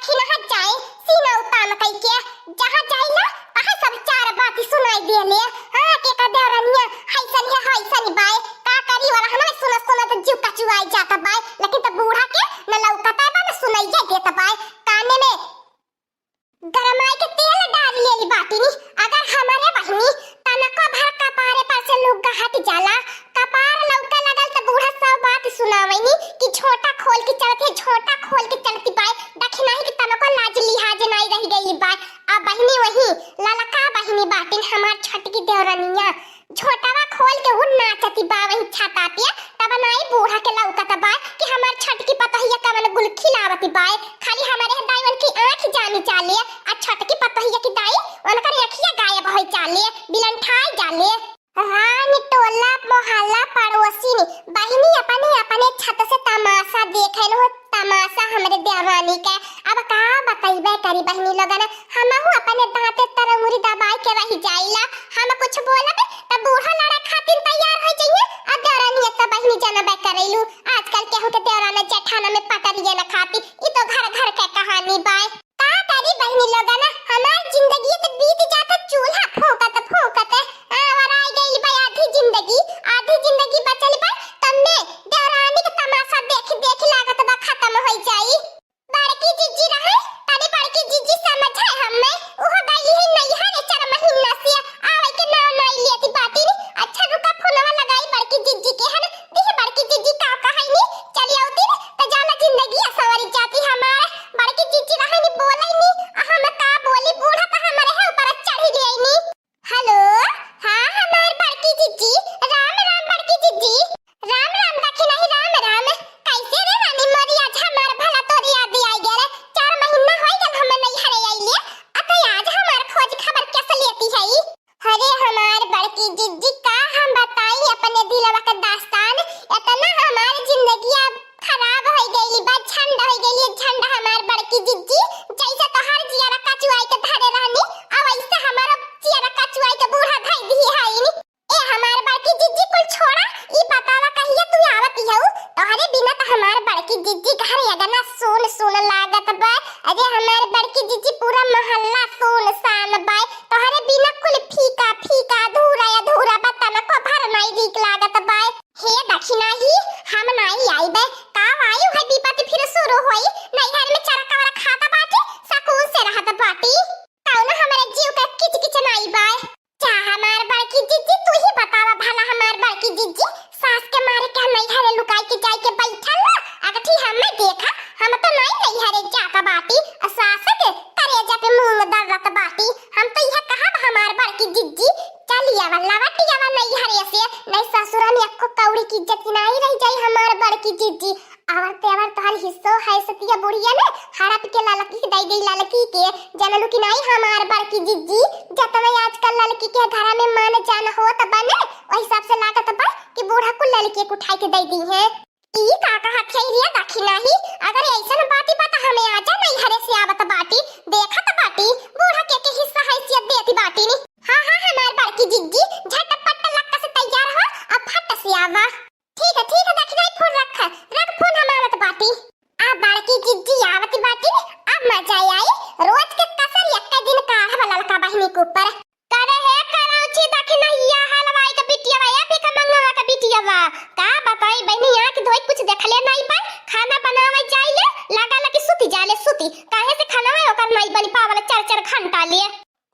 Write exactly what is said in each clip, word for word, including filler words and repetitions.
खिनहा जाए, सीना उतान कइके, जहाँ जाइला, तहाँ सब चार बाती सुनाई देले। हाँ, के का देवरनिया, हइसन है, हइसन बाय, का करी, वरहना सुनत सुनत जीव कचुआई जात बाय, लेकिन त बूढ़ा के न लौकत बा, न सुनाइए देत बाय। काने में गरमाई के तेल डाल लेली बाटिनी। अगर हमरे बहिनी तनको भर कपारे पर से लुग्गा हट जाला, कपार लौके लगल त बूढ़ा सब बात सुनावैनी कि झोंटा खोल के चलत है, झोंटा खोल के चलती बाय, दखिनाही कि तनको लाज लिहाज नाई रह गई बाय। आ बहिनी वही ललका बहिनी बाटिन हमार छोटकी देवरनिया, झोंटवा खोल के उ नाचती बा वही छाता पे, तब नाई बूढ़ा के लौकत बा कि हमार छोटकी पतोहिया कवन गुल खिलावती बाय। खाली हमरे दाईवन की आँख जानी चाले, आ छोटकी पतोहिया की दाई उनकर अँखिया गायब होई चाले, बिलंठाई जाले। रानी टोला मोहल्ला पड़ोसिन बहिनी अपने अपने छत से तमाशा देखे हो, तमाशा हमरे देवरानी के। अब का बतइबे करी बहिनी लोगन, हमहू अपने दाँते तरंगुरी दबाई के रह जाइला। हम कुछ बोलब त बूढ़ा लड़े खातिर तैयार हो जइहे, आ देवरानी त बहिनी जनबे करैलू, आजकल केहू के देवराना जेठाना में पटरिए न खाती। ई तो घर घर के कहानी बाय। का करी बहिनी लोगन, हमार जिंदगी त बीत जात चूल्हा फूंकत फूंकत। आ, और आ गइल बा आधी जिंदगी, आधी जिंदगी बचल बा, तब में देवरानी के तमाशा देख देख लागत बा खत्म हो जाई। बड़की जिज्जी रहे, तनी बड़की जिज्जी समझे हमें, उहो गई है नैहर चार महीना से, आवे के नाम नहीं लेती बाटी रे। अच्छा रुका, फोनवा लगाई बड़की जिज्जी के, है ना? देखी बड़की जिज्जी का कहै नी, चली आवती रे, त जाला जिंदगी असवरी जाती हमार। बड़की जिज्जी रहे नी, बोलै नी, आ हम का बोली, बूढ़ा त हमारे है ऊपर चढ़ी गई नी। हेलो, हाँ हमार बड़की जिज्जी, राम राम बड़की जिज्जी। राम राम दखिनही, राम राम। कैसे रे रानी मोरी, आज हमार भला तोरी याद आई गए रे। चार महीना होई गल हम नैहरे आइले, अतः आज हमार खोज खबर कैसे लेती है? अरे हमार बड़की जिज्जी का हम बताई अपने दिलवा के दास्तान, इतना हमार जिंदगी अब खराब होई गइली बा, झंड होई गइली झंड हमार बड़की जिज्जी। जैसे तोहार जियरा कचुआई के धरे रहनी, आ वैसे हमारा जियरा कचुआई के बूढ़ा धई दिही हईन। ए हमार बड़की जिज्जी कुल छोड़ा, ई बतावा कहिया तू आवत हऊ? तोहरे बिना त हमार बड़की जिज्जी घर अगना सून सून लागत बा। अरे हमार बड़की जिज्जी पूरा मोहल्ला सून सान बा। तोहरे बिना कुल फीका फीका अधूरा अधूरा बा, तनको भर नाई नीक लागत बा। हे दखिनही, हम नाई आइबे। का वायु है विपत्ति फिर शुरू होई? नैहर में चरका वरका खाता बाटी, सकून से रहत बाटी। कौनो हमरे जीव के किच किच नाई बाय। जा हमार बड़की जिज्जी, तू ही बतावा भला हमार बड़की जिज्जी, सास के मारे के हम नैहरे लुकाई के जाई के बैठल ना? अगठी हमें देखा, हम तो नाई नैहरे जात बाटी, आ सास के करेजा पे मूंग दर्रत बाटी। हम तो यह कहब हमार बड़की जिज्जी, चली आवा, लवटी आवा नैहरे से, नहीं ससुरा में एको कौड़ी की इज्जत नाई रह जाई हमार बड़की जिज्जी। अवर तेवर तोहर हिस्सो है सतिया बुढ़िया ने हड़प के ललकी के दई गई ललकी के। जनलू कि नाई हमार बड़की जिज्जी, जतना आजकल ललकी के घरा में मान जान होत बने, वही हिसाब से लागत बा कि बूढ़ा कुल ललकी के उठाई के दई दी है। ई का कहत है रे दखिनही, अगर ऐसन बाती बा त हमें आजा नैहरे से आवत बाटी, देखत बाटी बूढ़ा के के हिस्सा हैसियत देती बाटी नी। हाँ हाँ हमार बड़की जिज्जी, झटपट लक्का से तैयार हो, अब फट से आवा। ठीक है, ठीक है, दखिनही फोन रख, रख फोन, हम आवत बाटी। आ बड़की जिज्जी आवत बाटी, अब मजा आई, रोज के कसर एक दिन काढ़ब ललका बहिनी के ऊपर। करे हे करौची दखिनहिया हलवाई के बिटियावा, या भिखमंगवा के बिटियावा। का बताई बहिनी, आँख धोई कुछ देखले नाई पाई, खाना बनावे जाइले, लागल कि सुती जाले सुती, काहे से खाना ओकर नाई बनी पावल चार चार घंटा ले।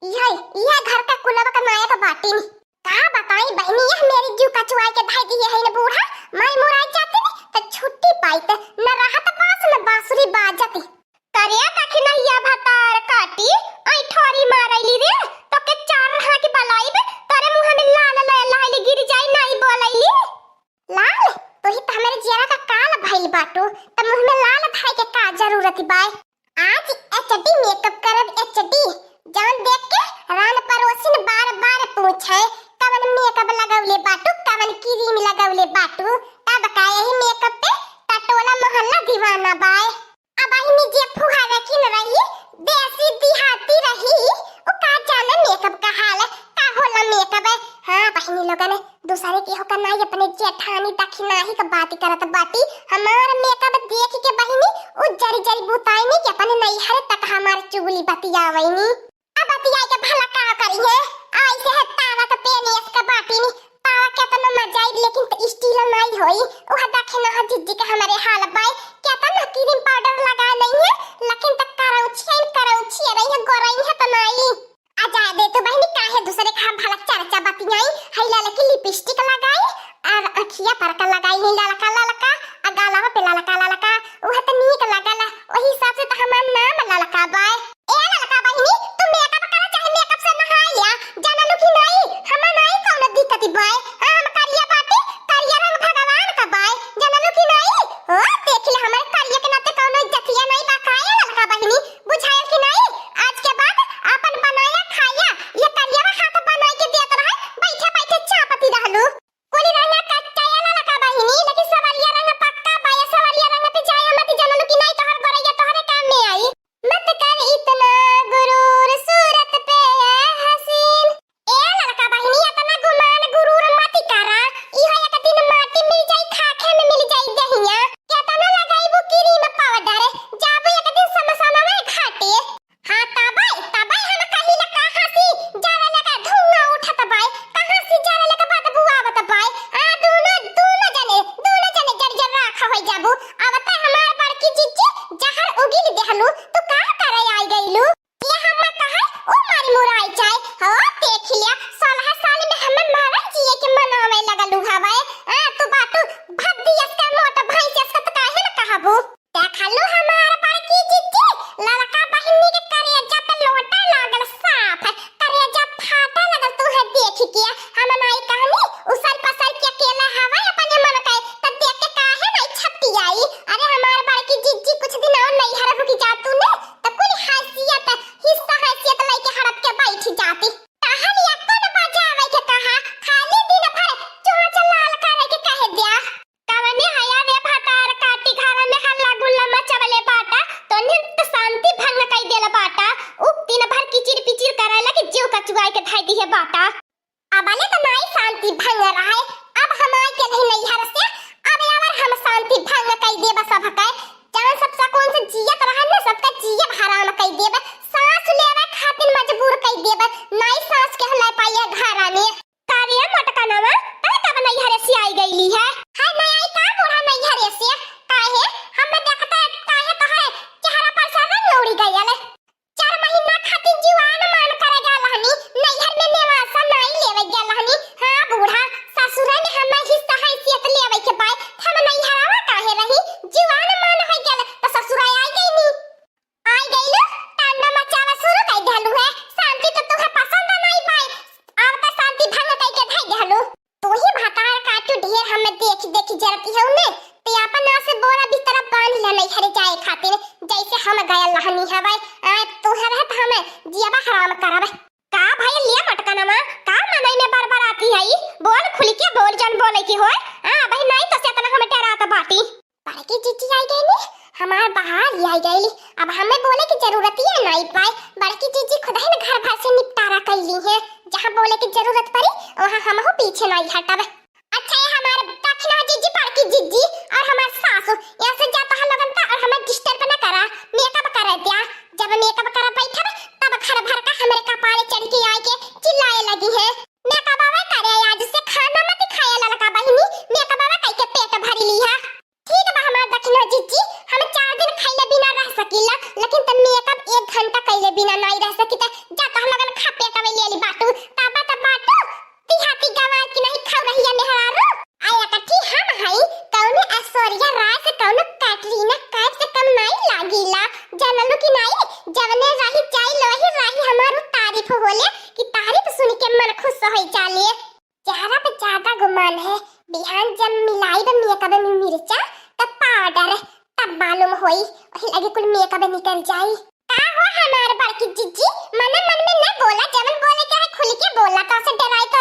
इहे, इहे घर का कुलवा का नायक बाटिन। का बताई बहिनी, यह मेरी जीव कचुआई के धाई दिए है न बूढ़ा, माई मुराई जाती न त छुट्टी पाई त न रहत बास न बांसुरी बाजती। करे दखिनहिया भतार काटी, आई ठोरी मारैली रे, तो के चार रहा की बलाइब, तोरे मुँह में लाल लाल लाल गिर जाई, नाई बोलैली। लाल, तू ही त हमरे जियरा का काल भइल बाटू, त मुँह में लाल धाई के का जरूरत बाय? आज एचडी मेकअप करब, एचडी। जवन देख के रान परोसिन बार बार पूछे, "कवन मेकअप लगौले बाटू, कवन क्रीम लगौले बाटू?" तब का यही मेकअप पे टटोला मोहल्ला दीवाना बाय। अब अहिनी जे फुहारा किन रही, देसी दिहाती रही, उ का जाने मेकअप का हाल, का होला मेकअप। हाँ बहिनी लोगन, दूसरे केहू का नाई, अपने जेठानी दखिनाही का बात करत बाटी। हमार मेकअप देख के बहिनी उ जरी जरी बुताइनी कि अपने नैहर तक हमार चुगली बतियावैनी। अब बतियाई के भला का करी है? ऐसे है तावा के पेन यस के बाटी नी, तावा केतनो मजाई लेकिन त स्टील नाई होई। उह देखे ना जिज्जी के हमारे हाल बाय, केतना क्रीम पाउडर लगा नहीं है, लेकिन त करौछिया करौछिया रही है, गोरई है त नाई। आ जाए दे तू बहिनी, काहे दूसरे का हम भला चर्चा बतियाई? है ललकी लिपस्टिक लगाई और अखिया पर का लगाई है ललका ललका, आ गालवा पे ललका ललका, उह त नीक लगल। वही हिसाब से त हमार नाम ललका बाय। ए ललका बहिनी, तू मेकअप करा चाहे मेकअप से नहाया, जानलू कि नाई, हमार नाई कौनो दिक्कत बाय। आ, हम करिया बाटी, करिया रंग भगवान का बाय, जानलू कि नाई। ओ, देख ले, हमारे करिया के नाते कौनो इज्जतिया नाई बा का, ए ललका बहिनी, बुझायल कि नाई? आज के बाद अपन बनाया खाया, ये करियवा हाथ बनाई के देत रहे, बैठे बैठे चापती रहलू। कुली रंगा कच्चा या ललका बहिनी, लेकिन सवरिया रंग पक्का बा, ये सवरिया रंग पे जाए मत, जानलू कि नाई, तोहर गोरैया तोहरे काम में आई। मत कर इतना गुरूर सूरत पे है हसीन। ए ललका बहिनी, इतना गुमान गुरूर मत करा, इहो एक दिन माटी मिल जाई, खाखे में मिल जाई दहिया। केतना लगाइबू क्रीम पाउडर, जाबू एक दिन समसनवा घाटे। हाँ, तबै, तबै हम कहिला का हंसी, जरे लगा धुआं उठत बाय, कहाँ से जरे लगा बदबू आवत बाय। आ, दूनो, दूनो जने, दूनो जने जर जर राख होई जाबू। अब त हमार बड़की जिज्जी जहर उगिल देहलू, तू का करे आई गईलू? ये हम कहे, ओ मारी मुराई जाए। हो, देख लिया, सोलह साल में हमें मारल जिए के मनावे लगलू हवे। आ, तू बाटू भद्दी यस का मोट भैंस यस का त काहे न कहबू? देखलू हमार बड़की जिज्जी, ललका बहिनी के करेजा पे लोटे लागल साफ, करेजा फाटे लगल तू है देख के। हम नाई कहनी, उसल पसल के अकेला हवे अपने मन के, त देख के काहे नाई छपटी आई? अरे हमार बड़की जिज्जी, कुछ दिन और नैहर रुक जा तू ने, त कुल हैसियत, हिस्सा हैसियत लेके हड़प के बैठ जाती। कहल या कौन बजावे के कहा, खाली दिन भर चोंच लाल करे के कह दिया। कवने हया रे भतार काटी घर में हल्ला गुल्ला मचवले बाटा, तो नित शांति भंग कई देल बाटा। उ दिन भर किचिर पिचिर करे लगी जीव कचुआई के धई दिहे बाटा। अबले तो नाई शांति भंग रहे, अब हम आई के नहीं नैहर से, अब यावर हम शांति भंग कई देब सबके। जवन सब सुकून से जियत रहन न, सबका जियब हराम कई देब, सांस लेवे खातिर मजबूर कई देब, नाई सांस के ले पाइए घरा में। का रे मोटकनवा, काहे तब नैहरे से आई गईली है? हाय, मैं आई का बूढ़ा नैहरे से? काहे? हमें देखते काहे तोहरे चेहरा पर से रंग उड़ी गयल? चार महीना खातिर जुआन मान करे गा लहनी, नैहर में नेवासा नाई लेवे गा लहनी। हाँ बूढ़ा, ससुरा में हमें हिस्सा हैसियत लेवे के बाय, हम नैहरवा काहे रही? जुआन मान हो गयल, त ससुरा आई गईनी। आई गईलू, तांडव मचावा शुरू कई देहलू है। शांति तो तुहे पसंद नाई पाए, अब तो शांति भंग कई के धई देहलू। तू ही भतार काटू ढेर हमें देख देख जरती है उन्हें। ते आपन नाव से बोरा बिस्तरा बांध ले नैहर जाए खातिर, जैसे हम गयल रहनी हवे। आ, तुहे रहत हमें जियबा हराम करब। का भइल लिया मटकनमा, का मनई में बरबराती हई? बोल, खुल के बोल, जन बोले की होय। आ, अबही नाई तो से इतना हमें डरात बाटी। बड़की जिज्जी आई गईली, हमार बहार ही आई गईली। अब हमें बोले की जरूरत ही नाई पाए। बड़की जिज्जी खुद ही न घर भर से निपटारा कईली है। जहाँ बोले की जरूरत पड़ी, वहाँ हमहू पीछे नाई हटब। अच्छा, ये हमार दक्षिणा जिज्जी, बड़की जिज्जी और हमार सासू, यहाँ से जा तोहर लोगन का और हमें disturb न करा। Makeup करे द्या। जब makeup करे बैठब, तब घर भर का हमरे कपारे चढ़ के आए के चिल्लाए लगी है। Makeup अवे करे, आज से खाना मत खाए ललका बहिनी, makeup अवे कई के पेट भरी ली है। ठीक बा हमार दक्षिणा जिज्जी, हम चार दिन खइले बिना रह सकीला, लेकिन त makeup एक घंटा कइले बिना नाई रह सकी। त जा तोहर लोगन खा पेट अवे ले ली बाटू, ताबा त बाटू, देहाती गंवार की नहीं खाऊ रहिया मेहरारू। आ एकठी हम हई, कौनो ऐश्वर्या राय से, कौनो कैटरीना कैफ से कम नाई लागीला। जानलू कि नाई, जवने राही जाई लोही राही हमारू तारीफ होले कि तारीफ सुन के मन खुश होई जाले। चेहरा पे ज्यादा गुमान है, बिहान जब मिलाइब makeup में मिर्चा, तब powder, तब मालूम होई, वही लगे कुल makeup निकल जाई। का हो हमार बड़की जिज्जी, मन मन में न बोला, जवन बोले के है खुल के बोला, तो से डराई तो